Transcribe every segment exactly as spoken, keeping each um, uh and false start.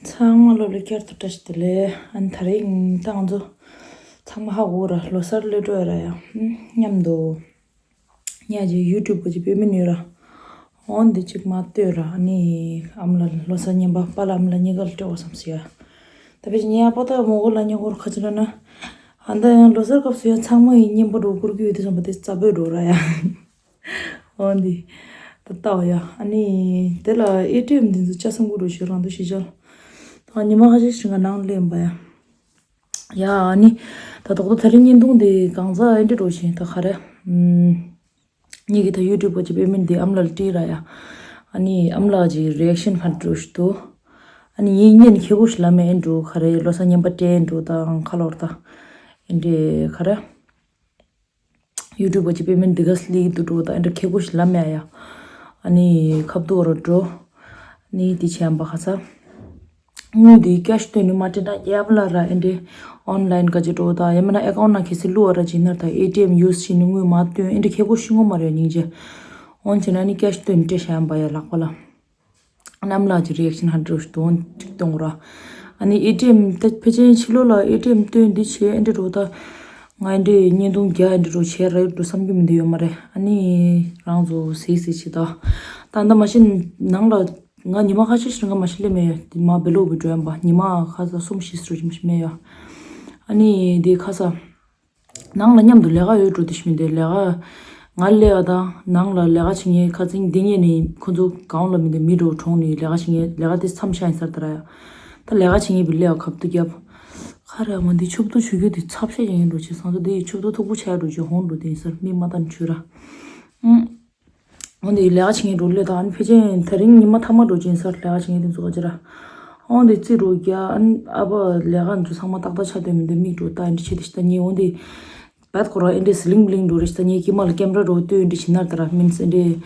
ཚང་མ་ལོ་ལ་བསྐྱར་དུ་བཀྲ་ཤིས་བདེ་ལེགས། ཨ་ནི་ད་རེས་ད་ང་ཚོ་ཚང་མ་ཧ་གོ་ར་ལོ་གསར་སླེབས་འགྲོ་ཡ་ར་ཡ། ཨ་མཉམ་དུ་ཉ་ཅིག་ཡུ་ཊུབ་གི་ཅིག་དཔེ་མི་ནུས་ར། འོ་འདི་ཅིག་མ་ལྟོས་ར། ཨ་ནི་ཨ་མ་ལགས་ལོ་གསར་ཉན་པ་པཱ་ལགས་ཨ་མ་ལགས་གཉིས་ཀ་ལ་སྤྲད་དགོས་བསམ་སི་ཡ། ད་ཕལ་ཆེར་ཉན་ཡ་པོ་ད་མོ་གོ་ལ་ཉན་གོ་ར་ཁ་ཅིག་ལ་ན། ཨ་ད་ཡང་ལོ་གསར་སྐབས་སུ་ཡང་ཚང་མ་ཡི་ཉན་པ་འགྲོ་བསྐུར་གི་ཡོད་དེ་བསམ་པ་དེ་རྩ་བོད་འགྲོ་ར་ཡ། འོ་འདི། ད་ལྟ་བ་ཡ། ཨ་ནི། དེ་ལ་ཨེ་ཊི་ཨེམ་འདི་ཚོ་ལྕགས་སྲང་དགུ་རུ་ཞོ་རང་དུ་ཞི་ཅལ། ད་ཉི་མ་ཁ་ཤས་ཤིག་ང་ནང་སླེབས་པ་ཡ། ཡ་ཨ་ནི། ད་དོག་ཏོ་ད་རིང་བརྙན་ཐུང་འདི་གང་ཟག་ཨེ་འདྲ་རུ་ཞིང་ད་ག་རེ། ཨུམ། ངེད་ཀྱི་ད་ཡུ་ཊུབ་པ་ཅིག་པེ་མེན་འདི་ཨམ་ལགས་ལ་སྤྲད་ར་ཡ། ཨ་ནི་ཨམ་ལགས་ཀྱི་རི་ཨེག་ཤན་ཧ་འགྲོ་ཞིག་འདུག་ཨ་ནི་ངེད་གཉིས་ནི་ཁེ་གོ་ཞིག་ལ་མེ་ཨེ་འགྲོ་ག་རེ་ལོ་གསར་ཉན་པ་སྤྲད་ཨེ་འགྲོ་ད་ཁ་ལོར་ད། ཨེ་འདྲ་ག་རེ། ཡུ་ཊུབ་པ་ཅིག་པེ་མེན་འདི་ག་སླེབས་འདུག་འགྲོ་ད་ཨེ་འདྲ་ཁེ་གོ་ཞིག་ལ་མེ་ཡ། ཨ་ནི་ཁབ་ཏུ་བར་འགྲོ། ཨ་ནི་དེ་བྱས་པ་ཁ་ཚ། དངུལ་དེ་ཀེ་ཤི་བཏོན་ནས་མ་སྤྲད་ན་ཡབ་ལ་ར་ཨེ་འདྲ་ཨོན་ལའིན་ག་ཅི་འགྲོ་ད་ཡ་མིན་ན་ཨེ་ཀའུན་ཊི་ནང་གལ་སྲིད་བླུགས་པ་ར་བྱིན་ན་ད་ཨེ་ཊི་ཨེམ་ཡུ་སི་བྱས་ནས་དངུལ་མ་བཏོན་ཨེ་འདྲ་ཁེ་གོ་ཤི་ངོ་མ་རེད་སྙིང་རྗེ། ཨོན་བྱས་ན་ཨ་ནི་ཀེ་ཤི་བཏོན་ནས་སྤྲད་བཞག་ཡིན་པ་ཡ་ལག་པ་ལ། ཨ་ནི་ཨམ་ལགས་ཀྱི་རི་ཨེག་ཤན་ཧ་འགྲོ་ཞིག་དོན་གཅིག་གཏོང་ར། ཨ་ནི་ཨེ་ཊི་ཨེམ་ད་ཕལ་ཆེར་ཕྱི་ལོགས་ལ་ཨེ་ཊི་ཨེམ་བཏོན་འདི་བྱས་ཨེ་འདྲ་འགྲོ་ད། ང་ཨེ་འདྲའི་བརྙན་ཐུང་རྒྱག་ཨེ་འདྲ་འགྲོ་བྱས་ར་ཡོད་འགྲོ་བསམ་རྒྱུ་མི་འདུག་ཡོད་མ་རེད། ཨ་ནི་རང་ཚོ་སེ་སེ་བྱེད་ད། ད་ད་མ་གཞི་ནང་ལ་ང་ཉི་མ་ཁ་ཤས་ཤིག་ང་མ་གཞི་སླེབས་མེད་ཡོད་དེ་མ་བེ་ལོག་གི་འགྲོ་ཡིན་པ་ཉི་མ་ཁ་ས་གསུམ་བཞི་ཟེར་གྱི་མ་གཞི་མེད་ཡོད། ཨ་ནི་དེ་ཁ་ས། ནང་ལ་མཉམ་དུ་ལས་ཀ་ཡོད་འགྲོ་དེ་ཞིག་མི་འདུག་ལས་ཀ་ང་སླེབས་པ་དང་ནང་ལ་ལས་ཀ་བྱེད་མཁན་ཁ་ཚིག་འདི་ཉིད་ནས་ཁོ་ཚོ་གང་ལ་མི་འདུག་མི་འགྲོ་གྲོང་ནས་ལས་ཀ་བྱེད་མཁན་ལས་ཀ་དེ་མཚམས་བཞག་ཡིན་ས་རེད་ད་ར་ཡ། ད་ལས་ཀ་བྱེད་མཁན་བི་སླེབས་པ་ཁབ་ཏུ་བརྒྱབ། ཁ་ར་མ་འདི་ཆུབ་ཏུ་ཆུ་རྒྱུ་དེ་ཚབ་ཤ་ཡིན་འགྲོ་ཆེ་སང་ཚོ་དེ་ཆུབ་ཏུ་མཐུག་པོ་ཆགས་འགྲོ་ཆེ་ཧོན་འགྲོ་དེ་ཡིན་ས་རེད་མི་མ་ལྟ་ནས་ཆུ་ར། ཨུང་། འོན་ཏེ་ལས་ཀ་བྱེད་མཁན་འགྲོ་ལས་དང་ཨ་ནི་ཕལ་ཆེར་ད་རིང་ཉི་མ་མཐའ་མ་འགྲོ་ཅིང་སར་ལས་ཀ་བྱེད་མཁན་དེ་ཚོ་ག་ཅི་ར། འོན་ཏེ་རྩིས་འགྲོ་རྒྱ་ཨ་ནི་ཨ་ཕ་ལས་ཀ་འགྲོ་ཚང་མ་ཏག་ཏག་ཆ་དོན་མི་འདུག་མིག་འགྲོ་ལྟ་ཨེ་འདྲ་བྱེད་དེ་ཤི་ད་ཉེ་འོན་ཏེ། བད་ཁོ་ར་ཨེ་འདྲ་སི་ལིང་བི་ལིང་འགྲོ་རེ་ཤི་ད་ཉེ་ཀི་མ་ལ་ཀེམ་ར་རོ་ལྟོས་ཨེ་འདྲ་བྱེད་ན་ད་ར་མིན་སི་ཨེ་འདྲ་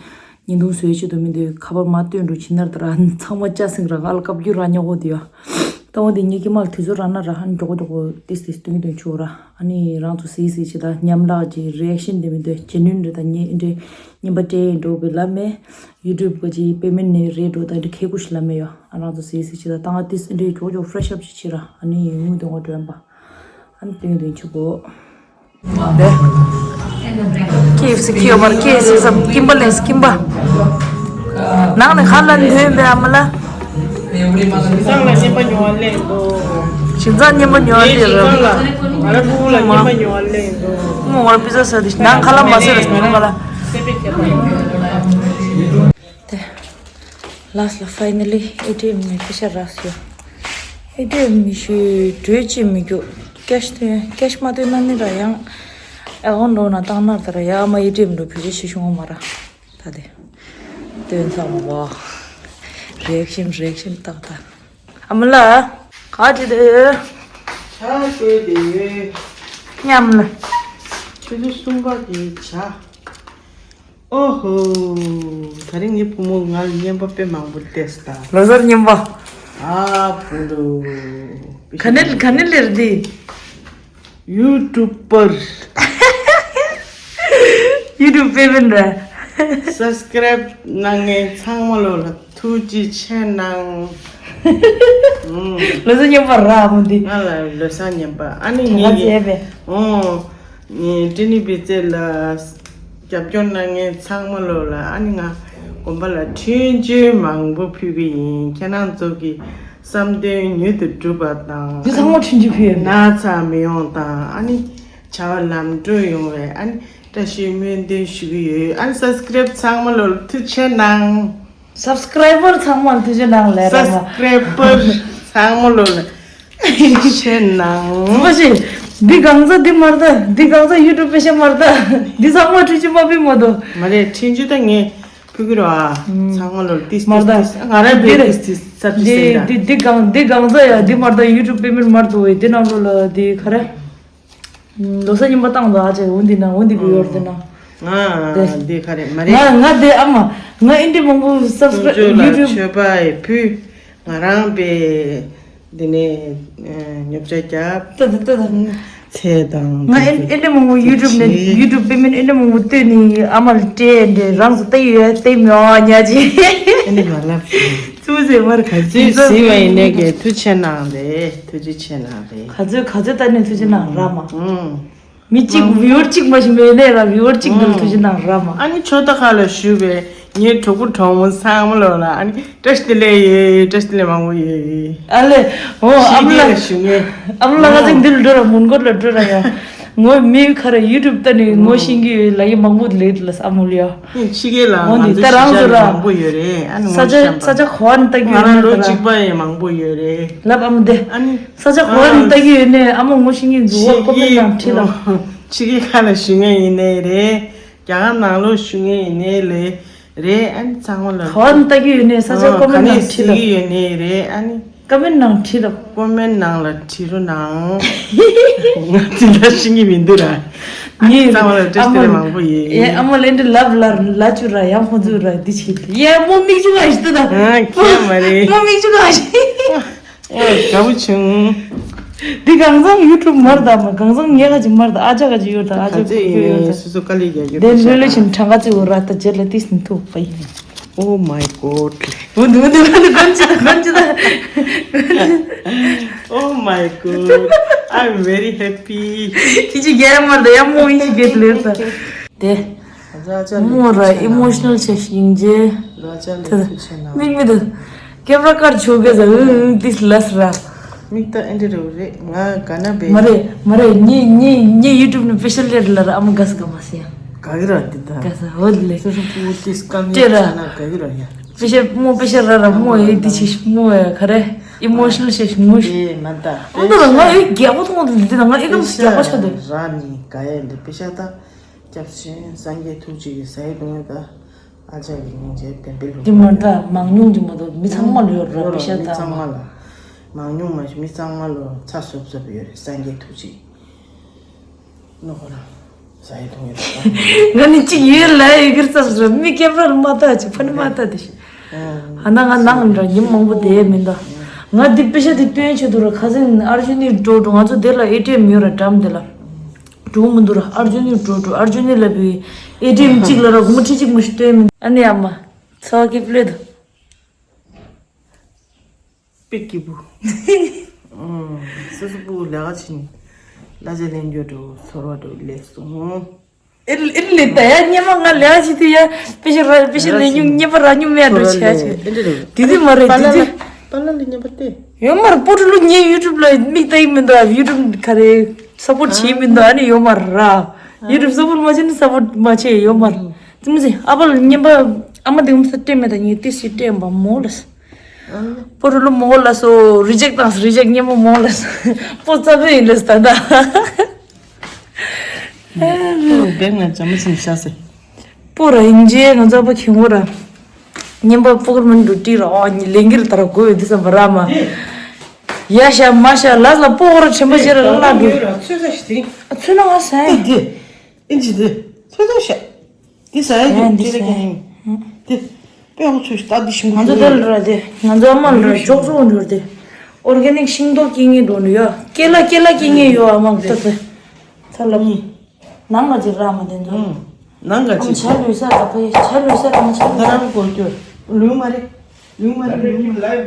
ཉིན་དུང་བཟོས་བྱེད་དུ་མི་འདུག་ཁ་པར་མ་ལྟོས་འགྲོ་བྱེད་ན་ད་ར་ཚང་མ་ལྕགས་སེང་ར་ང་ལ་བཀབ་རྒྱུ་ར་ཉོ་གོ་དེ་ཡ། ད་འོན་ཏེ་ཉེ་ཀི་མ་ལ་དུས་ཚོད་ར་ན་ར་ཧ་ནི་མགྱོགས་མགྱོགས་ཏིས་ཏིས་སྟོན་གྱི་དོན་ཆུ་ར་ཨ་ནི་རང་ཚོ་སི་སི་བྱེད་ད་ཉམས་ལག་གི་རི་ཨེག་ཤན་དེ་མི་འདུག་ཇེ་ནུན་རེ་ད་ཉེ་ཨེ་འདྲ། རྙིང་པ་སྤྲད་འགྲོ་བའི་ལམ་མེ། ཡུ་ཊུབ་གི་ཅི་པེ་མེན་ནས་རེད་འགྲོ་ད་འདི་ཁེ་ཁུ་ཞིག་ལམ་མེ་ཡོ། ཨ་རང་ཚོ་སི་སི་ཅི་ད་ཏང་ཏིས་འདྲེ་ཇོ་ཇོ་ཕྲེ་ཤབ་ཅི་ཆི་ར་ཨ་ནི་ཡུ་དེ་ངོ་འགྲོ་ཡམ་པ། ཨ་ནི་ཏིང་ཏིང་ཆུ་གོ། ཀེ་ཨེཕ་སི་ཁེ་ཡོ་མར་ཀེ་ཨེཕ་སི་སམ་ཀིམ་པ་ལེན་སི་ཀིམ་པ། ནང་ནས་ཁ་ལ་འདོན་པའི་ཨ་མ་ལ། ཞིང་ཚང་ལ་སྙན་པ་ཉོ་བ་ལེན་འདུག་ཞིང་ཚང་སྙན་པ་ཉོ་བ་ལེན་ར། ང་ར་ཕུ་བོ་ལ་སྙན་པ་ཉོ་བ་ལེན་འདུག་ཁོ་མོ་ང་ར་པི་ཛ་ཟ་དེ་ནང་ཁ་ལ་མ་ཟེར་ར་ནང་ཁ་ལ། དེ། ལཱསི་ལ་ཕའི་ན་ལི་ཨེ་ཊི་ཨེམ་ནས་པེ་ཤ་རག་སོང་། ཨེ་ཊི་ཨེམ་མི་ཤོད་གྲོས་ཅི་མི་རྒྱུ། ཀེཤ་སྟོན་ཀེཤ་མ་སྟོན་ན་ནི་ར་ཡང་། ཨེ་ཝོན་ལོ་ན་བཏང་ན་ད་ར་ཡ་མ་ཨེ་ཊི་ཨེམ་ལོ་བེད་སྤྱོད་བྱེད་ཤོང་མ་ར། ད་དེ། སྟོན་ཚང་བ། རེག་ཤིན་རེག་ཤིན་ཏག་ཏག་ཨ་མ་ལ། ག་ཅི་དེ། ཆ་ཤོས་དེ་ཡོད། མཉམ་ལ། ཆུ་ཚོད་གསུམ་པ་གི་ཇ། ཨོ་ཧོ། ད་རིང་ངའི་བུ་མོ་ང་ལ་རྔན་པ་དཔེ་མང་པོ་སྟེར་སོང་ད། ལོ་གསར་རྔན་པ། ཨ་བུ་ལོ། ག་ནས་ག་ནས་ལེར་འདི། ཡུ་ཊུབ་པར། ཡུ་ཊུབ་པེ་མེན་ར། སབ་སི་ཀ་རེབ་གནང་མཁན་ཚང་མ་ལོ་ལ་ཐུགས་རྗེ་ཆེ་གནང་། ལོ་གསར་རྔན་པ་རག་མོ་འདི། ང་ལ་ལོ་གསར་རྔན་པ་ཨ་ནི་ངེད་ཀྱི། ཨོ། ངས་ཏི་ནི་པི་ཙེ་ལ་རྒྱབ་སྐྱོར་གནང་མཁན་ཚང་མ་ལོ་ལ་ཨ་ནི་ང་དགོན་པ་ལ་འཕྲིན་བཅོལ་མང་པོ་ཕུལ་གི་ཡིན། ཁྱེད་རང་ཚོ་གི་བསམ་དོན་མྱུར་དུ་འགྲུབ་པ་དང་། འདི་ཚང་མ་འཕྲིན་བཅོལ་ཕུལ་ཡོད། ན་ཚ་མི་ཡོང་དང་ཨ་ནི་བྱ་བ་ལམ་འགྲོ་ཡོང་བའི་ཨ་ནི་བཀྲ་ཤིས་སྨོན་འདུན་ཞུ་གི་ཡོད། ཨ་ནི་སབ་སི་ཀ་རེབ་ཚང་མ་ལོ་ལ་ཐུགས་རྗེ་ཆེ་གནང་། སབ་སི་ཀ་རེ་བར་ཚང་མ་ལ་ཐུགས་རྗེ་གནང་ལེ་ར་མ། སབ་སི་ཀ་རེ་བར་ཚང་མ་ལོ་ལ་ཐུགས་རྗེ་ཆེ་གནང་། མ་ཤེས། འདི་གང་ཟ་འདི་མར་ད། འདི་གང་ཟ་ཡུ་ཊུབ་པེ་ཤ་མར་ད། འདི་ཚང་མ་ཁྲུ་ཅི་མ་པི་མ་དོ། མ་རེད་འཕྲིན་བཅོལ་ད་ངས་ཕུལ་གི་རོ་ཨ། ཚང་མ་ལོ་ལ་ཏིས་མར་ད། ཏིས་ཏིས་ང་ར་འདི་བེ་རེད། ཏིས་ཏིས་སབ་ཏིས་འདི་ཟེར་འདི་འདི་གང་འདི་གང་ཟ་ཡ་འདི་མར་ད་ཡུ་ཊུབ་པེ་མེན་མར་དོ་འདི་ནང་ལོ་ལ་འདི་ག་རེ། ལོ་གསར་རྔན་པ་བཏང་འདུག་ཨ་ཅེ་འོ་འདི་ན་འོ་འདི་གི་ཡོར་འདི་ན། ང་དེ་འདི་ག་རེ་མ་རེད། ང་ང་དེ་ཨ་མ་ང་ཨིན་དྲི་མང་པོ་སབ་སི་ཀ་རེབ་ཡུ་ཊུབ། མཆོད་པ་ཡི་ཕུལ། ང་རང་པའི་འདི་ནས་ཉོ་ཆ་རྒྱབ། ཏི་ཏི་ཏི་ཏི། ཚེ་དང་ང་ཨིན་ཨིན་དྲི་མང་པོ་ཡུ་ཊུབ་ནས་ཡུ་ཊུབ་པེ་མེན་ཨིན་དྲི་མང་པོ་བཏོན་ནི་ཨ་མ་ལ་སྤྲད་འདྲེ་རང་ཚོ་ལྟ་ཡོད་ལྟ་མི་ཨ་ཉ་ཅེ། ཨིན་དྲི་མ་ལབ། ཐུགས་རྗེ་མར་ག་ཚོད་གཟིགས་པ་ཡིན་ནས་གི་ཐུགས་ཆེ་གནང་རེད། ཐུགས་རྗེ་ཆེ་གནང་རེད། ག་ཚོད་ག་ཚོད་ལྟ་ནས་ཐུགས་ཆེ་གནང་ར་མ། ཨང་། མི་གཅིག་ཨང་། བིའུ་ཝར་གཅིག་མ་ཞིག་མེད་ནས་ར་བིའུ་ཝར་གཅིག་འདུལ་ཨང་། ཐུགས་ཆེ་གནང་ར་མ། ཨ་ནི་ཆོས་ད་ཁ་ལ་ཞུས་པས་ངའི་གྲོགས་པོ་གྲོགས་མོ་ཚང་མ་ལོ་ལ་ཨ་ནི་བཀྲ་ཤིས་བདེ་ལེགས་ཡོད། བཀྲ་ཤིས་བདེ་ལེགས་མང་པོ་ཡོད། ཨ་ལེ། ཨོ་ཨ་མ་ལ། ཞུ་ངེས། ཨ་མ་ལ་ང་ཚོ་འདི་ལ་འགྲོ་ར་མོན་གྷོ་ལ་འགྲོ་ར་ཡ། ངོ་མི་ཁ་ར་ཡུ་ཊུབ་ལྟ་ནས་ངོ་ཤེས་ཀྱི་ཡོད་ལ་ཡི་མང་པོ་ལེད་ལ་ཨ་མ་ལ་ཡ། ཕྱི་རྒྱལ་ལ་འོ་ང་འདི་ཚོ་ད་རང་ཚོ་ཤེས་བྱ་ར། མང་པོ་ཡོད་རེད། ཨ་ནི་ས་ངོ་ཆ་ཤམ་ས་ཆ་ག་བ་ནས་ལྟ་གི་ང་ཡོད་རང་ན་ལོ་ད་ར། གཅིག་པ་ཡང་མང་པོ་ཡོད་རེད། ལབ་ཨ་མ་འདི། ཨ་ནི། ས་ཆ་ག་བ་ནས་ལྟ་གི་ཡོད་ནས་ཨ་མ་ངོ་ཤེས་ཀྱི་འདུག་བ་ཀོ་མེན་ནང་བྲིས་ལ། ཕྱི་རྒྱལ་ཁ་ལ་ཞུ་ངེས་ཡིན་ནའི་རེད། རྒྱ་གར་ནང་ལོགས་ཞུ་ངེས་ཡིན་ནའི་ལས་རེད། ཨ་ནི་ཚང་མ་ལ། ག་བ་ནས་ལྟ་གི་ཡོད་ནས་ས་ཆ་ཨ་ཀོ་མེན་ག་ནས་ནང་བྲིས་ལ། གཟིགས་ཡོད་ནའི་རེད། ཨ་ནི། ཀོ་མེན་ནང་བྲིས་ལ། ཀོ་མེན་ནང་ལ་བྲིས་རོགས་གནང་། ང་དེ་འདྲ་ཤེས་ཀྱི་མི་འདུག་ར། ངས་ཚང་མ་ལ་བཀྲ་ཤིས་བདེ་ལེགས་མང་པོ་ཡོད། ཨེ་ཨ་མ་ལེན་འདྲི་ལབ་ལ་ལ་བཅུ་ར་ཡང་ཁོང་ཚོས་ར་འདི་བྱེད་དེ་ཡ་མོ་མིག་ཆུ་ག་ཞིག་ཏུ་ད། ཨ་ཁྱད་མ་རེད། མོ་མིག་ཆུ་ག་ཞིག་ཨོ་དགའ་པོ་བྱུང་། འདི་གང་ཚང་ཡུ་ཊུབ་མར་ད་མ་གང་ཚང་ངས་ག་ཅིག་མར་ད་ཨ་ཅག་ག་ཅིག་ཡོད་ད་ཨ་ཅག་ག་ཅིག་ཡོད་ད། སོ་སོ་དཀའ་ལས་རྒྱག་རྒྱུ་དེ་ལོས་ལོས་ཆེན་གྲངས་ཀ་ཅིག་འོ་ར་ད་རྗེས་ལ་ཏིས་ནི་ཐུག་པ་ཡིན། Oh my god. འོ་འདི་འོ་འདི་འོ་འདི་གོན་ཅི་ད་གོན་ཅི་ད། Oh my god. I'm very happy. ཁྱི་ཅི་རྒྱལ་མར་ད་ཡ་མོ་ཡིན་ཅི་རྒྱལ་ལོས་ད། དེ། ར་ཅ་ལེ་མོ་ར་ཐུགས་ཆེ་ཨི་མོ་ཤི་ནལ་ཆེ་ཤིང་རྗེ། ར་ཅ་ལེ་ཐུགས་ཆེ་ན། མིག་མི་འདུག་ཀེམ་ར་ཀར་ཆུ་གེ་ཟ་ཨུ་ཏིས་ལས་ར། མིག་ད་ཨེ་འདྲ་རེད་རེད་ང་ག་ན་བེ། མ་རེད་མ་རེད་ཉི་ཉི་ཉི་ཡུ་ཊུབ་ནས་སྤེ་ཤལ་ལེར་ལ་ར་ཨ་མ་ག་ས་ག་མ་སི་ཡ། ག་གི་ར་འདི་ད། ག་ས་འོ་ལེ། སོ་སོ་པུ་ཏིས་ཀ་མི་ཅེ་ར། ཆ་ན་ག་གི་ར་ཡ། སྤེ་ཤལ་མོ་སྤེ་ཤལ་ར་ར་མོ་ཨེ་འདི་ཆི་མོ་ཨེ་ག་རེ། ཨི་མོ་ཤི་ནལ་ཆེ་ཤིང་མོ་ཤི། ཨེ་མ་ད། འོ་ད་ར་ང་ཨེ་རྒྱལ་པོ་མཐོང་འདི་ད་ང་ཨེ་གམ་རྒྱལ་པོ་ཆགས་འདུག་ར་ནི་ག་ཡ་འདི་སྤེ་ཤལ་ད། སྐྱབས་ཆེན་སངས་རྒྱས་ཐུགས་རྗེ་ཡིས་ཟ་ཡི་དུང་ཡོད་ད། ཨ་ཅག་གི་སྙིང་རྗེ་བེམ་པེ་ལུག་འདི་མ་འདྲ་མང་ཉུང་འདི་མ་གཏོགས་མི་ཚང་མ་ལ་ཡོད་ར་པེ་ཤ་མི་ཚང་མ་ལ། མང་ཉུང་མ་མི་ཚང་མ་ལ་ཚ་སོབ་སོབ་ཡོད་རེད་སངས་རྒྱས་ཐུགས་རྗེ་ནོ་ཧོ་ར་ཟ་ཡི་དུང་ཡོད་ད། ང་ནི་གཅིག་ཡོད་ལ་ཡི་གིར་ཚ་སོབ་སོབ་མི་སྐྱེ་བྲལ་མ་ལྟ་ཅིག་ཕ་ནི་མ་ལྟ་དེ་ཤི། ཨ་ན་ང་ནང་འདྲ་ཉིན་མང་པོ་བསྡད་མི་འདུག་ང་འདི་པེ་ཤ་འདི་སྟོན་ཆེད་དུ་ར་ཁ་སང་ཨར་ཇུ་ནི་འགྲོ་འགྲོ་ང་ཚོ་དེ་ལ་ཨེ་ཊི་ཨེམ་ཡོད་ར་འགྲམ་དེ་ལ། འགྲོ་མི་འདུག་ར་ཨར་ཇུ་ནི་འགྲོ་འགྲོ་ཨར་ཇུ་ནི་ལ་བི་ཨེ་ཊི་ཨེམ་གཅིག་ལ་ར་སྒོར་མོ་ཁྲི་གཅིག་མ་ཞིག་སྟོན་མི་འདུག་ཨ་ནི་ཨ་མ་ཚ་བ་སྐྱིད་པོ་ལོས་འདུག་པིག་གི་བུ། སོ་སོ་བུ་ལས་ཀ་ཕྱིན་གླ་ཆ་ལེན་རྒྱུ་འགྲོ་ཚོར་བ་འགྲོ་ལས་སོང་། ཨེ་ཨེ་ལེ་ད་ཡ་སྙེ་མ་ང་ལས་ཀ་ཕྱིན་དུས་ཡ་པེ་ཤ་ར་པེ་ཤ་ལེན་རྒྱུ་སྙེ་མ་ར་ཉུ་མེད་འགྲོ་ཆ་ཆ་དེ་དེ་མ་རེད་དེ་དེ། པ་ལ་ལ་སྙེ་མ་སྟེ། ཡོད་མར་པོ་ཏྲུ་ལུ་ངའི་ཡུ་ཊུབ་ལ་མིག་ལྟ་ཡི་མི་འདུག་ཡུ་ཊུབ་ག་རེ་སབ་པོར་བྱེད་མི་འདུག་ཨ་ནི་ཡོད་མར་ར། ཡུ་ཊུབ་སབ་པོར་མ་བྱེད་ན་སབ་པོར་མ་བྱེད་ཡོད་མར། ཙི་མོ་ཟེ་ཨ་པ་ལ་ཉན་པ་ཨ་མ་དེ་ངོ་ས་སྤྲད་མེད་ད་ངས་ཏི་སི་སྤྲད་པ་མོ་ལ་སོ། པོ་རུ་ལུ་མོ་ལ་སོ་རི་ཇེག་བཏང་སོ་རི་ཇེག་ཉན་པ་མོ་ལ་སོ། པོ་ཙ་པེ་ཡིན་ལ་སོ་ད་ད། པོ་རུ་བེག་ན་ཅ་མ་ཚིམ་ཤ་སེ། པོ་ར་ཡིན་རྗེས་ང་ཚོ་པ་ཁྱེད་ངོ་ར། ཉན་པ་པོ་ཀར་མན་འགྲོ་ཏི་ར་ཨོ་ཉི་ལེན་གིར་ད་ར་དགོས་ཡོད་དི་ས་བ་ར་མ། ཡ་ཤ་མ་ཤ་ལ་ལ་པོ་ཧོ་ར་ཆེན་པོ་ཅེ་ར་ལ་ལ་འགྲོ། ཚོད་ས་ཤི་དེ་རིང་། ཨ་ཚོད་ན་ང་ས་ཡ། ཨིན་ཇི་དེ། ཚོད་ས་ཤ། དེ་ས་ཡ་ཨ་དེ་ས་ཡ། དེ་དཔེ་ཧོ་ཚོད་ཤ་ད་དེ་ཤི་མོ་ང་ཚོ་དེ་ལ་ར་དེ་ང་ཚོ་ཨ་མ་ལ་ར་ཅོག་ཙོ་འགྲོ་དེ། ཨོར་གེ་ནིག་ཤིང་ཏོག་སྐྱེ་ངེས་འགྲོ་ནི་ཡོད། ཀེ་ལ་ཀེ་ལ་སྐྱེ་ངེས་ཡོད་ཨ་མ་ལ་ཏག་ཏག་ཚ་ལ་མི། ནང་ལ་ཅིག་རག་མ་དེ་ཚོ། ཨུམ། ནང་ག་ཨམ་ཅིག་ཆ་ལུས་ས་ར་ཕ་ཡི་ཆ་ལུས་ས་ར་མ་ཆ་ལུས་ས། ད་རང་གོ་རྒྱུ། ལུས་མ་རེད། ལུས་མ་རེད་ལུས་མ་རེད།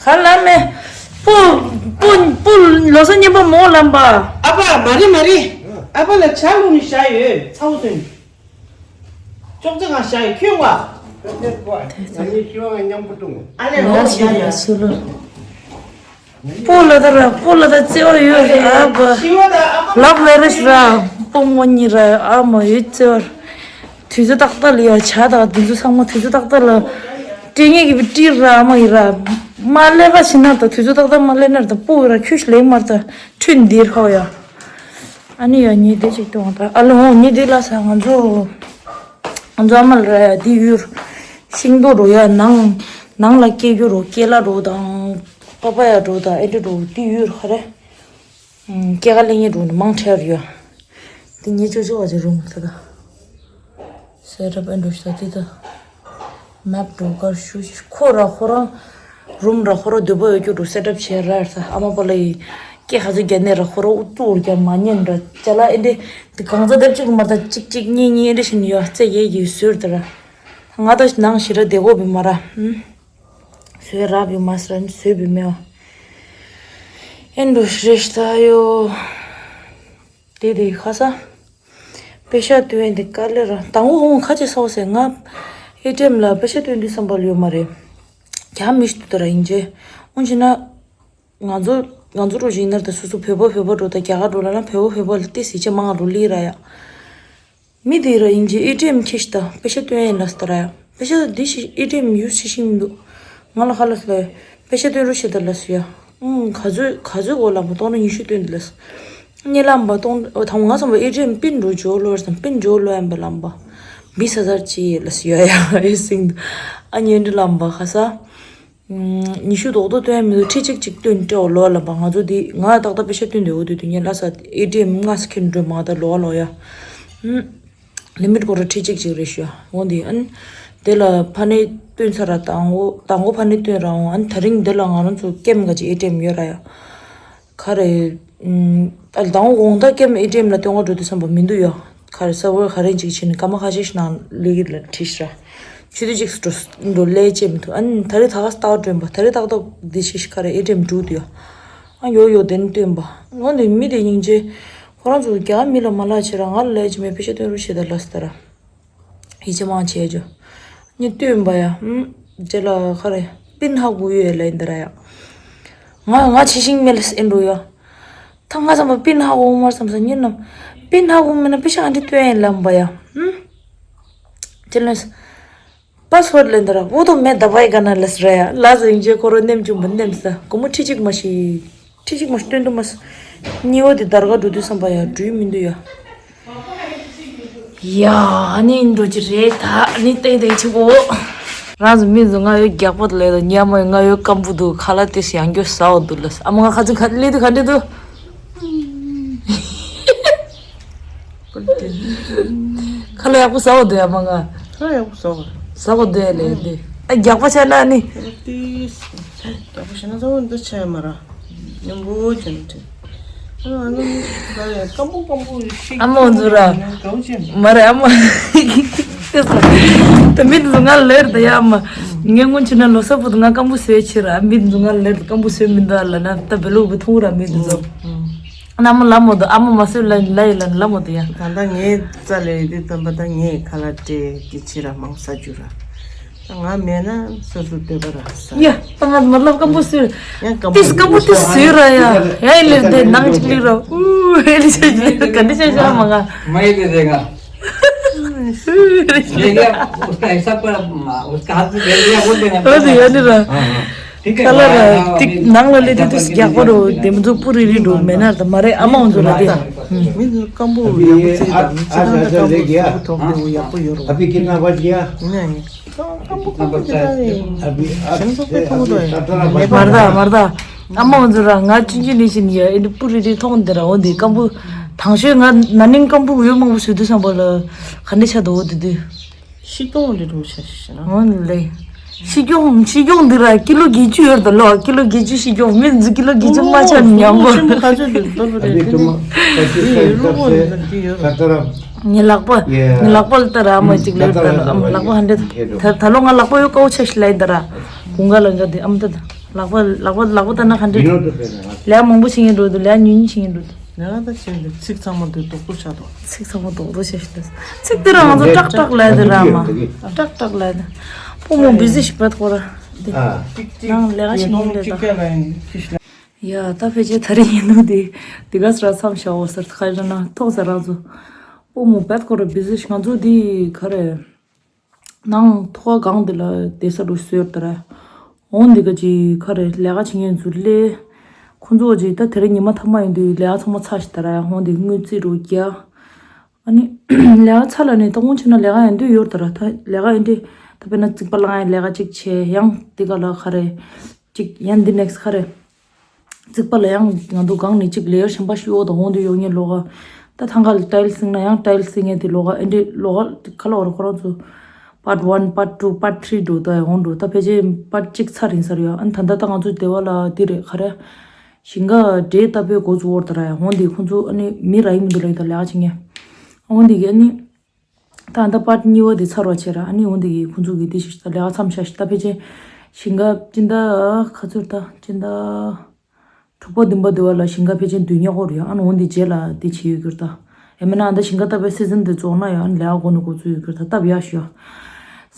ག་ལ་མེ། པོ། པོ། པོ་ལོ་ས་ཉན་པ་མོ་ལམ་པ། ཨ་ཕ་མ་རེད་མ་རེད། ཨ་ཕ་ལ་ཆ་ལུས་ནི་བཞག་ཡོད་ཚ་བོ་ཚོན། ཅོག་ཙེ་ང་བཞག་ཡོད་ཁྱོད་བ། ང་གཉིས་ཤི་བ་ང་མཉམ་པོ་འཐུང་། ཨ་ལས་ལོ་ལོ་བཞག་ཡོད། སུ་ལོ། པོ་ལ་ད་ར་པོ་ལ་ད་བརྩེ་བ་ཡོད་ཨ་བ། ལབ་ལ་རེ་ཤི་ར། པོ་མོ་གཉིས་ར་ཨ་མ་ཡོད་བརྩེ་བ། དུས་ཚོད་ཏག་ཏག་ལ་ཡ་ཆ་དང་དུས་ཚོད་ཚང་མ་དུས་ཚོད་ཏག་ཏག་ལ། སྤྲད་ངེས་ཀྱི་བི་སྤྲིར་ར་ཨ་མ་ཡི་ར། མ་ལས་ཀ་བྱེད་ན་ད་དུས་ཚོད་ཏག་ཏག་མ་ལས་ན་ད་པོ་ཡི་ར་ཁྱོད་ཤི་ལེགས་མར་ད་ཁྲུན་འདིར་ཧོ་ཡ། ཨ་ནི་ཡ་ཉི་དེ་ཅིག་གཏོང་ད་ཨ་ལོ་ཉི་དེ་ལ་ས་ང་ཚོ། ང་ཚོ་ཨ་མ་ལ་ར་ཡ་དེ་ཡུར། ཤིང་ཏོག་རོ་ཡ་ནང་ནང་ལ་སྐྱེ་རྒྱུ་རོ་ཀེ་ལ་རོ་དང་། པ་པ་ཡ་རོ་དང་ཨེ་འདྲ་རོ་དེ་ཡུར་ཧ་རེ། སྐྱེ་ཁ་ལེ་ཉེ་རོ་ནི་མང་ཁྲེར་ཡོད། དེ་ཉེ་ཅོ་ཅོ་བ་ཅི་རུང་ཐ་ད། སེ་ཊབ་ཨེ་འགྲོ་ཤ་དེ་ད། མེབ་འགྲོ་གར་ཤུ་ཤི་ཁོ་ར་ཁོ་རང་། རུམ་ར་ཁོ་ར་སྡོད་པ་ཡོད་རྒྱུ་འགྲོ་སེ་ཊབ་བྱས་ར་ཡར་ས་ཨ་མ་པ་ལ་ཡི། སྐྱེ་ཧ་ཚོད་རྒྱ་ནས་ར་ཁོ་ར་ཨུ་ཏུ་རྒྱ་མ་ཉན་ར་ཅ་ལ་ཨེ་འདྲེ། དེ་གང་ཚ་སྡེབ་གཅིག་མ་ད་གཅིག་གཅིག་གཉིས་གཉིས་ཨེ་འདྲེ་བཞིན་ཡོད་རྩེ་ཡས་ཀྱི་ཟོར་དེ་ར། ང་ད་ནང་ཞི་ར་བདེ་གོ་བི་མ་ར། ཧུམ། དེ་རབ་ཡོད་མ་སྲན་བཟོས་པའི་མེ་བ། ཨེན་འགྲོ་ཤི་རེ་ཤི་ད་ཡོ། དེ་དེ་ཁ་ས། པེ་ཤ་སྟོན་ཡན་དེ་དཀའ་ལས་ར་དང་པོ་ཧོང་ཁ་ཆེ་སོགས་སེ་ང་ཨེ་ཊི་ཨེམ་ལ་པེ་ཤ་སྟོན་དུས་བསམ་པ་ལ་ཡོད་མ་རེད། རྒྱ་མི་ཤི་དུ་ད་ར་ཡིན་ཅེ། འོན་ཅི་ན། ང་ཚོ་ང་ཚོ་རུ་ཞིག་ཡིན་ན་ད་སོ་སོ་བོད་པ་བོད་པ་འགྲོ་ད་རྒྱ་གར་འགྲོ་ལ་ན་བོད་པ་བོད་པ་ལ་ཏི་སི་ཅེ་མང་རུ་ལི་ར་ཡ། མི་དེ་ར་ཡིན་གྱི་ཨེ་ཊི་ཨེམ་ཁྱེར་ཤི་ད་པེ་ཤ་སྟོན་ཡིན་ལ་སྟ་ར་ཡ། པེ་ཤ་འདི་ཞིག་ཨེ་ཊི་ཨེམ་ཡུ་སི་ཤིང་མི་འདུག་ང་ལ་ཁ་ལ་སི་ལ་པེ་ཤ་སྟོན་རུ་ཤི་ད་ལ་སུ་ཡ། ཨང་ག་ཚོད་ག་ཚོད་གོ་ལ་མ་གཏོང་ན་ཉི་ཤུ་སྟོན་ད་ལ་སི། ཉེ་ལམ་པ་གཏོང་ད་ང་ཚོ་ཨེ་ཊི་ཨེམ་པིན་འགྲོ་ཇོ་ལོ་བར་སམ་པིན་ཇོ་ལོ་ཡམ་པ་ལམ་པ། བི་ས་ཟར་ཅི་ལ་སུ་ཡ་ཡ་ཨེ་སིང་ད་ཨ་ཉེ་འདྲི་ལམ་པ་ཁ་ས། ཉི་ཤུ་རྡོག་རྡོག་སྟོན་ཡ་མི་འདུག་ཁྲི་གཅིག་གཅིག་སྟོན་སྤྲད་འོ་ལོ་ལ་པ་ང་ཚོ་འདི་ང་ཏག་ཏག་པེ་ཤ་སྟོན་དེ་འོ་དུས་དུས་ཉེ་ལ་ས་ཨེ་ཊི་ཨེམ་ལྔ་ས་ཁེན་འགྲོ་མ་ད་ལོ་ལོ་ཡ། ལི་མིཊ་སྐོར་ཁྲི་གཅིག་གཅིག་རེ་ཤོ་འོ་འདི་ཨན། དེ་ལ་ཕ་ནས་སྟོན་ཚར་ར་དང་འོ་དང་འོ་ཕ་ནས་སྟོན་ར་འོ་ཨན་ད་རིང་འདི་ལ་ང་རང་ཚོ་ཀེམ་ག་ཅིག་ཨེ་ཊི་ཨེམ་ཡོད་ར་ཡ། ག་རེ། ཨ་ལི་དང་འོ་དགོང་དག་ཀེམ་ཨེ་ཊི་ཨེམ་ལ་སྟོན་ག་འགྲོ་དུས་བསམ་པ་མི་འདུག་ཡ། ག་རེ་ས་བོ་ག་རེ་འཇིག་ཕྱིན་ནས་སྐར་མ་ཁ་ཤས་ཤིག་ནང་ལས་ཀྱི་ལ་ཁྲིད་ཤི་ར། ཆུ་ཚོད་གཅིག་སུ་འགྲོ་འགྲོ་ལས་བྱེད་མི་ཐུབ་ཨ་ནི་ད་རེས་ད་ག་སྟག་སྒྲོན་པ་ད་རེས་ཏག་ཏག་འདི་ཤི་ཤི་ག་རེ་ཨེ་ཊི་ཨེམ་འགྲུག་དུ་ཡ། ཨ་ཡོ་ཡོ་དེ་ནི་སྟོན་པ། འོ་འདི་མི་དེ་སྙིང་རྗེ། ཁོ་རང་ཚོ་རྒྱ་མི་ལ་མ་ལ་བྱེད་ར་ང་ལ་ལས་བྱེད་མེད་པེ་ཤ་སྟོན་རུ་ཤི་ད་ལ་སི་ད་ར། ཡིད་ཆེས་མང་བྱས་ཇོ། ཉི་སྟོན་པ་ཡ། ཨུམ། རྗེ་ལ་ཁ་རེ། པིན་ཧ་གུ་ཡོད་ལ་ཡིན་ད་ར་ཡ། ང་ང་ཆི་ཤིང་མེ་ལ་སེན་འགྲོ་ཡ། ད་ང་བསམ་པ་པིན་ཧ་གུ་མར་བསམ་ས་ཉིན་ནམ། པིན་ཧ་གུ་མེ་ན་པེ་ཤ་ཨ་འདྲི་སྟོན་ཡིན་ལམ་པ་ཡ། ཨུམ། རྗེ་ལ། པ་སོར་ལེན་ད་ར་བོ་དོ་མེ་ད་བའི་ག་ན་ལ་སི་ར་ཡ་ལ་ཟ་ཡིན་རྗེ་ཁོ་རོ་ནེམ་ཅུང་བ་ནེམ་ས་གོ་མོ་ཁྲི་གཅིག་མ་ཤི། ཁྲི་གཅིག་མ་སྟོན་དུ་མ་སོང་། གཉིས་པ་དེ་དར་ག་འགྲོ་དུས་བསམ་པ་ཡ་འགྲུལ་མི་འདུག་ཡ། ཡ་ཨ་ནི་འགྲོ་གི་རེད་ད་ཨ་ནི་ཏེ་ཏེ་ཆི་གོ། རང་ཚོ་མི་ཚོ་ང་ཡོད་རྒྱག་པོ་དེ་ལས་དང་ཉ་མོ་ང་ཡོད་སྐམ་པོ་འདུག་ཁ་ལ་ཏེ་ཡང་སྐྱོ་ཟ་འོ་འདུག་ལ་ཨ་མ་ང་ཁ་ཚིག་ཁ་ལི་དུ་ག་འདྲི་འདུག་ཁ་ལ་ཡག་པོ་ཟ་འོ་འདུག་ཨ་མ་ང་། ཁ་ལ་ཡག་པོ་ཟ་འོ། ཟ་འོ་འདུག་ལས་འདི་ཨ་རྒྱག་པ་ཆ་ན་ཨ་ནི། ཏེ། རྒྱག་པོ་ཆ་ན་ཟ་འོ་འདུག་ཆ་ཡ་མ་ར། ཉམ་པོ་ཅན་ཏེ། ཨ་ནི་ཁ་ལ་སྐམ་པོ་སྐམ་པོ་ཞིག་ཨ་མ་འོ་འདུག་ར། གའུ་ཅན། མ་ར་ཨ་མ། ད་མི་འདི་ང་ལེར་ད་ཡ་མ། ངས་སྔོན་ཆུ་ན་ལོ་ས་བུ་ད་ང་སྐམ་པོ་བཟོས་ཕྱིར་ཨ་མི་འདི་ང་ལེར་ད་སྐམ་པོ་བཟོས་མི་འདུག་ལ་ན་ད་བེ་ལུག་བུ་ཐུང་ར་མི་འདི་ཚོ། ཨ་མ་ལ་མོ་དུ་ཨ་མ་མ་བཟོས་ལ་ལ་ཡི་ལ་ལ་མོ་དུ་ཡ། ད་ལྟ་ངའི་རྩ་ལས་དེ་ཙམ་པ་ད་ངས་ཁ་ལག་སྤྲད་དེ་ཕྱིར་ར་མང་ས་རྒྱུ་ར། ད་ང་མེད་ན་སོ་སོ་སྡོད་པ་ར་ས། ཡ་ད་ང་མ་ལབ་སྐམ་པོ་བཟོས། ཡང་སྐམ་པོ་ཏིས་སྐམ་པོ་ཏིས་བཟོས་ར་ཡ། ཡ་ཡི་ལེར་དེ་ནང་ཅིག་ལི་ར། ཨུ་ཧེ་ལི་ཆ་ཆ་ག་འདི་ཆ་ཆ་མ་ང་། मैं ये दे देगा। ये क्या, उसका हिसाब पर, उसका हाथ में दे दिया, वो देना पड़ेगा। ཡ་ནི་ར། ཁ་ལ་ར་ཏིག་ནང་ལ་ལི་ཏི་ཏིས་རྒྱག་པ་རོ་དེ་མི་ཚོ་པུ་རི་རི་འགྲོ་མེད་ན་ད་མ་རེད་ཨ་མ་འོ་ཚོ་ར་དེ། མི་ཚོ་སྐམ་པོ་ཡག་པོ་ཅིག་དང་ཅི་ཐང་ད་སྐམ་པོ་ཐོག་དེ་ཡག་པོ་ཡོད་རོ། अभी कितना बज गया? ཡིན་ན་ཡིན། སྐམ་པོ་སྐམ་པོ་ཅིག་ད་ཡིན། अभी आप གཞན་ཚོ་དཔེ་ཐོག་ཏུ་ཡིན། མར་ད་མར་ད། ཨ་མ་འོ་ཚོ་ར་ང་ཅི་ཅི་ནི་ཤིན་ཡ་ཨེ་འདི་པུ་རི་རི་ཐོག་འདི་ར་འོ་འདི་སྐམ་པོ། དང་ཤོས་ང་ན་ནིང་སྐམ་པོ་ཡོད་མང་པོ་བཟོས་དུས་བསམ་པ་ལ་ག་འདྲ་ཆགས་འདུག་འོ་དེ་དུས། ཤི་སྐྱོང་འདི་འགྲོ་ཆ་ཤི་ཤི་ན། འོ་ལེ། ཤི་སྐྱོང་ཤི་སྐྱོང་འདི་ར་ཀི་ལོ་བརྒྱད་ཅུ་ཡོད་ད་ལོ་ཀི་ལོ་བརྒྱད་ཅུ་ཤི་སྐྱོང་མི་འཛི་ཀི་ལོ་བརྒྱད་ཅུ་མ་ཆ་ཉམ་པོ། ཤི་མོ་ག་ཚོད་འདི་ལྟ་བུ་རེད། अभी तुम पच्चीस साल तक से खतरा ངའི་ལག་པ། ངའི་ལག་པ་ལ་ལྟ་ར་ཨ་མ་གཅིག་ལོས་ལྟ་ར་ཨ་མ་ལག་པ་ཧ་འདྲེ། ད་ད་ལོ་ང་ལག་པ་ཡོད་ཀའོ་ཆ་ཤི་ལ་ཡི་ད་ར། གུང་ག་ལ་འགའ་དེ་ཨ་མ་ད་ད་ལག་པ་ལག་པ་ལག་པ་ལྟ་ན་ཧ་འདྲེ། ལས་མང་པོ་བྱེད་ངེས་འགྲོ་འདུག་ལས་ཉུང་ཉུང་བྱེད་ངེས་འགྲོ་འདུག་ང་ད་ཅི་འདི་ཚིག་ཚང་མ་འདི་རྡོག་པོ་ཆགས་འདུག་ཚིག་ཚང་མ་རྡོག་རྡོག་བྱས་ཤིག་ད། ཚིག་འདི་རང་ཚོ་ཏྲག་ཏྲག་ལབ་དེ་ར་མ། ཏྲག་ཏྲག་ལབ་དེ། སྤོ་མོ་བི་ཟི་ཞིག་བད་ཁོ་ར། འདི། ནང་ལས་ཀ་ཞིག་ཡིན་ལས་ད། ཡ་ད་ཕལ་ཆེར་ད་རེས་ཡིན་ནོ་འདི། འདི་ག་སར་མཚམས་བཞག་འོ་ཟེར་ཁ་ཡོད་ན་ཐོག་ཟེར་རང་ཚོ། སྤོ་མོ་བད་ཁོ་ར་བི་ཟི་ཞིག་ང་ཚོ་འདི་ག་རེ། ནང་ཐོག་སྒང་འདི་ལ་བསྡད་ས་རུ་བཟོས་ཡོད་ད་ར། འོང་འདི་ག་ཅིག་ག་རེ་ལས་ཀ་བྱེད་མཁན་ཚོ་སླེབས། ཁོང་ཚོ་ཅིག་ད་དེ་རིང་ཉི་མ་ཐ་མ་ཡིན་དུས་ལས་ཀ་ཚང་མ་ཚར་ཤག་ད་ར། འོང་འདི་དངུལ་རྩིས་རུ་རྒྱག་ཨ་ནི་ལས་ཀ་ཚར་ལ་ནི་ད་འོང་ཕྱིན་ན་ལས་ཀ་ཡིན་དུས་ཡོད་ད་ར། ད་ལས་ཀ་ཡིན་དུས་ད་དཔེར་ན་རྩིག་པ་བསླང་ཡ་ལས་ཀ་ཅིག་བྱས་ཡང་འདི་ག་ལ་ག་རེ་ཅིག་ཡང་འདི་ནེག་སི་ག་རེ། རྩིག་པ་ལ་ཡང་ང་ཚོ་སྒང་ནས་གཅིག་ལེ་ཡར་གཞན་པ་ཞིག་འོག་ཏུ་འོང་དུས་ཡོང་ངེས་ལོགས་ཀ་ད་ཐང་ག་ལ་ཊའིལ་སིང་ན་ཡང་ཊའིལ་སིང་ངེས་དེ་ལོགས་ཀ་ཨེ་འདྲས་ལོགས་ཀ་ག་ལ་བར་ཁོ་རང་ཚོ་པཱར་ཊི་ཝན་པཱར་ཊི་ཊུ་པཱར་ཊི་ཐི་རི་འགྲོ་ད་ཡང་འོང་འགྲོ་ད་ཕལ་ཆེར་པཱར་ཊི་གཅིག་ཚར་ཡིན་ས་རེད་ཡ། ཨ་ནི་ད་ལྟ་ད་ང་ཚོ་སྡེ་བ་ལ་དེ་རེད་ག་རེ་ཞིང་ཁ་འབྲས་ལྟ་བུའི་འགོ་ཚུགས་འོར་ད་ར་ཡ་འོང་དེ་ཁོང་ཚོ་ཨ་ནི་མི་ར་ཡིན་མི་འདུག་ལ་ཡིན་ད་ལས་ཀ་བྱེད་ངེས་འོང་དེ་གི་ཨ་ནི། ད་ད་པཱར་ཊི་གཉིས་པ་དེ་ཚར་བ་བྱས་ར་ཨ་ནི་འོང་དེ་གི་ཁོང་ཚོ་གི་དེ་ཞིག་ད་ལས་ཀ་མཚམས་བཞག་ཞིག་ད་ཕལ་ཆེར་ ཞིང་ཁ་སྤྱི་ཟླ་ག་ཚོད་ད་སྤྱི་ཟླ་དྲུག་པ་བདུན་པ་དེ་བ་ལ་ཞིང་ཁ་ཕལ་ཆེར་འདུས་ཉག་གོ་རེད་ཡ། ཨ་ནི་འོ་འདི་རྗེས་ལ་འདི་བྱེད་ཡོད་གྱུར་ད། ཡ་མིན་ན་ཨ་ད་ཞིང་ཁ་བཏབ་པའི་སི་ཛན་དེ་རྫོགས་ན་ཡ། ཨ་ནི་ལས་ཀ་གོ་ནས་འགོ་བཙུགས་ཡོད་གྱུར་ད། བཏབ་ཡ་ཞུ་ཡ།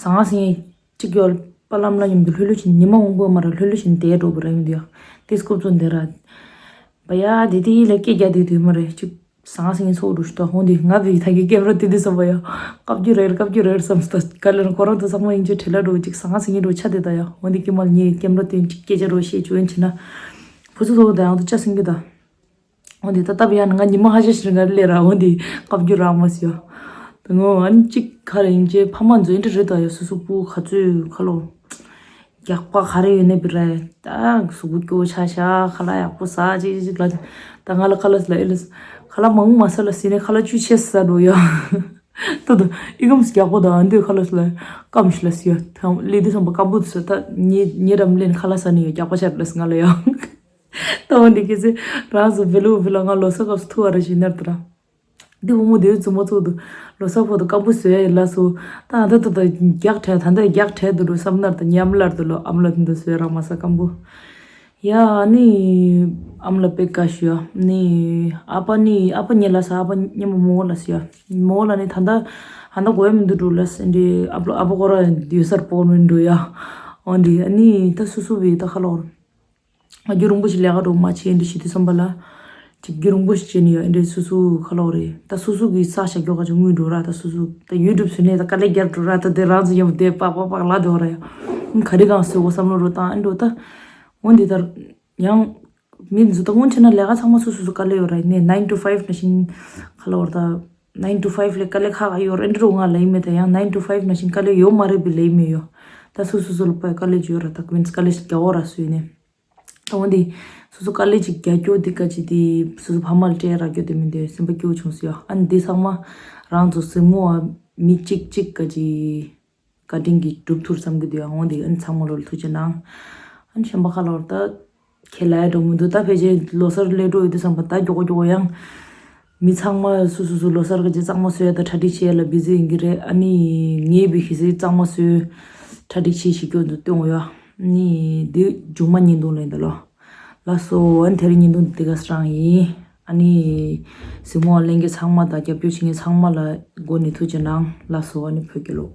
ཟང་ངེ་ཟིང་ངེ་གཅིག་ཡོད་པ་ལམ་ལ་མཉམ་དུ་ལྷོད་ལྷོད་བཞིན་ཉི་མ་འོང་པོ་མ་ར་ལྷོད་ལྷོད་བཞིན་བསྡད་འགྲོ་བ་ར་ཡིན་འདུག་ཡ། དེ་སྐུབ་ཚོ་འདི་ར། བ་ཡ་དེ་དེ་ལ་སྐད་རྒྱག་དེ་དུས་མ་རེད་ཅིག་ཟང་ངེ་ཟིང་ངེ་ཚོགས་འགྲོ་ཞུ་ད། འོ་འདི་ང་བི་ད་གི་ཀེམ་ར་དེ་དེ་བསམ་པ་ཡ། བཀའ་བརྒྱུད་རེད་བཀའ་བརྒྱུད་རེད་བསམ་སྟ་ག་ལེར་ཁོ་རང་དུ་ཚང་མ་ཡིན་ཅེ་བྲེལ་ལ་འགྲོ་ཅིག་ཟང་ངེ་ཟིང་ངེ་འགྲོ་ཆ་དེ་ད་ཡ། འོ་འདི་ཀི་མལ་ཉེ་ཀེམ་ར་དེ་ཅིག་སྐད་ཆ་རོ་བཤད་བྱོས་ཡིན་ཆེ་ན། བུ་ཚོ་ཚོ་ད་ཡང་དུ་ཆ་སིང་གི་ད། འོ་འདི་ད་སྟབས་ཡག་ན་ང་ཉི་མ་ཧ་ཤ་ཤི་རི་ང་ལས་ར་འོ་འདི་བཀའ་བརྒྱུད་རག་མ་སི་ཡ། ད་ངོ་ཨ་ནི་གཅིག་ག་རེ་ཡིན་ཅེ་ཕ་མ་འཛོལ་འདྲི་རེད་ད་ཡ། སུ་སུ་པུ་ག་ཚོད་ཁ་ལོ། རྒྱག་པ་ག་རེ་ཡོད་ནས་བི་ར་ད་གཟུགས་པོ་སྐྱོ་ཆ་ཤ་ཁ་ལག་ཡག་པོ་ཟ་ཅིག་ཅིག་ལ། ད་ང་ལ་ཁ་ལག་ལ་ཨེ་ལ་ཁ་ལག་མང་མ་ས་ལ་སི་ནས་ཁ་ལག་བཅུ་ཆེ་ས་འགྲོ་ཡ། ད་ད་ཨི་གམ་སི་རྒྱག་པ་ད་ཨ་འདོད་ཁ་ལག་ལ་སྐམ་ཤི་ལ་སི་ཡ། ད་ལི་དི་སོང་པ་སྐམ་པོ་དུ་ས་ད་ཉེ་ཉེ་རམ་ལེན་ཁ་ལག་ས་ནི་ཡ་རྒྱག་པ་ཆ་ལ་སི་ང་ལ་ཡ། ད་འོ་འདི་སྐད་ཆ་རང་ཚོ་བེ་ལུ་བེ་ལ་ང་ལོ་ས་སྐབས་སུ་ཐུ་བ་ར་ཞིག་ནར་ད་ར། འདི་བུ་མོ་དེའི་བཙུན་མོ་ཚོ་དུ་ལོ་ས་ཕོ་དུ་སྐམ་པོ་བཟོས་ཡ་ལ་སོ། ད་ཨ་ད་ད་ད་རྒྱག་འཕྲད་ད་ད་རྒྱག་འཕྲད་དུ་རུ་བསམ་ནར་ད་ཉམས་ལར་དུ་ལོ་ཨམ་ལ་དུ་འདི་བཟོས་ར་མ་ས་སྐམ་པོ། ཡ་ཨ་ནི་ཨམ་ལ་པེ་ཀ་ཤུ་ཡ་ནི་ཨ་ཕ་ནི་ཨ་ཕ་ཉེ་ལ་ས་ཨ་ཕ་ཉེ་མོ་མོ་ལ་སི་ཡ་མོ་ལ་ནི་ད་ད་ཨ་ད་གོ་ཡ་མི་འདུག་འགྲོ་ལ་སི་འདི་ཨ་ཕ་ཨ་ཕ་གོ་ར་ཡོད་སར་པོ་མི་འགྲོ་ཡ། འོ་འདི་ཨ་ནི་ད་སུ་སུ་བི་ད་ཁ་ལོར། ང་རྒྱུ་རིང་པོ་ཞིག་ལས་ཀ་འགྲོ་མ་བྱེད་འདི་ཞིག་དུས་བསམ་པ་ལ། ཅིག་རྒྱུ་རིང་པོ་ཞིག་བྱེད་ནི་ཡོད་འདི་སུ་སུ་ཁ་ལོག་རེད་ད་སུ་སུ་གི་ས་ཞབས་ཀྱོག་ག་ཅིག་དངུལ་འགྲོ་ར་ད་སུ་སུ་ད་ཡུ་ཊུབ་བཟོས་ནས་ད་དཀའ་ལས་རྒྱབ་འགྲོ་ར་ད་དེ་རང་ཚོ་ཡོང་དེ་པག་པག་པག་ལ་འགྲོ་ར་ཡ། ག་རེ་གང་བཟོས་གོ་བསམ་བློ་རོ་བཏང་ཨེ་འགྲོ་ད། འོ་འདི་ལྟར་ཡང་མི་འཛུ་ད་སྔོན་ཆད་ན་ལས་ཀ་ཚང་མ་སུ་སུ་སུ་དཀའ་ལས་ཡོད་ར་ནས་nine to five ནང་བཞིན་ཁ་ལོག་ར་ད་nine to five ལས་དཀའ་ལས་ཁག་ཁག་ཡོད་ར་འདི་རུ་ང་ལ་ཡིན་མེད་ད་ཡང་nine to five ནང་བཞིན་དཀའ་ལས་ཡོད་མ་རེད་པའི་ལས་མེད་ཡོད་ད་སུ་སུ་སུ་ལ་པའི་དཀའ་ལས་ཅིག་ཡོད་ར་ད་ཀུན་དཀའ་ལས་ཞིག་རྒྱག་འོ་ར་སུ་ཡིན་ནས། ད་འོ་འདི། སོ་སོ་དཀའ་ལས་ཅིག་རྒྱག་རྒྱུ་འདི་ག་ཅི་དེ་སོ་སོ་ཕ་མ་ལ་སྤྲད་རག་རྒྱུ་དེ་མི་འདུག་སེམས་པ་སྐྱོ་བྱུང་སོང་ཡ། ཨ་ནི་འདི་ཚང་མ་རང་ཚོ་གཟིགས་མོ་བ་མི་གཅིག་གཅིག་ག་ཅི་བཀའ་དྲིན་གྱིས་སྒྲུབ་ཐུབ་བསམ་གི་འདུག་ཡ། འོ་འདི་ཨ་ནི་ཚང་མ་ལོ་ལ་ཐུགས་རྗེ་གནང་། ཨ་ནི་གཞན་པ་ཁ་ལོར་ད་ཁྱེད་ལ་ཡ་འགྲོ་མི་འདུག་ད་ཕལ་ཆེར་ལོ་སར་སླེབས་འགྲོ་ཡོད་དུས་བསམ་པ་ད་མགྱོགས་མགྱོགས་ཡང་། མི་ཚང་མ་སུ་སུ་སུ་ལོ་གསར་གྱི་རྗེས་གཙང་མ་བཟོ་ཡ་དང་གྲ་སྒྲིག་བྱེད་ཡ་ལ་བི་ཛི་ཡིན་གྱི་རེད། ཨ་ནི་ངའི་བི་ཁི་སི་གཙང་མ་བཟོས་གྲ་སྒྲིག་བྱེད་ཤེས་རྒྱུ་འདུག་སྟོན་ཡ། ཨ་ནི་འདི་མཇུག་མ་བརྙན་ཐུང་ལེན་ད་ལོ། ལགས་སོ། ཨ་ནི་དེ་རིང་བརྙན་ཐུང་འདི་ག་སྲང་ཡིན། ཨ་ནི་གཟིགས་མོ་ལྷན་རྒྱས་ཚང་མ་དང་རྒྱབ་སྐྱོར་བྱེད་མཁན་ཚང་མ་ལ་སྒོ་ནས་ཐུགས་རྗེ་གནང་། ལགས་སོ། ཨ་ནི་བོད་རྒྱལ་ལོ།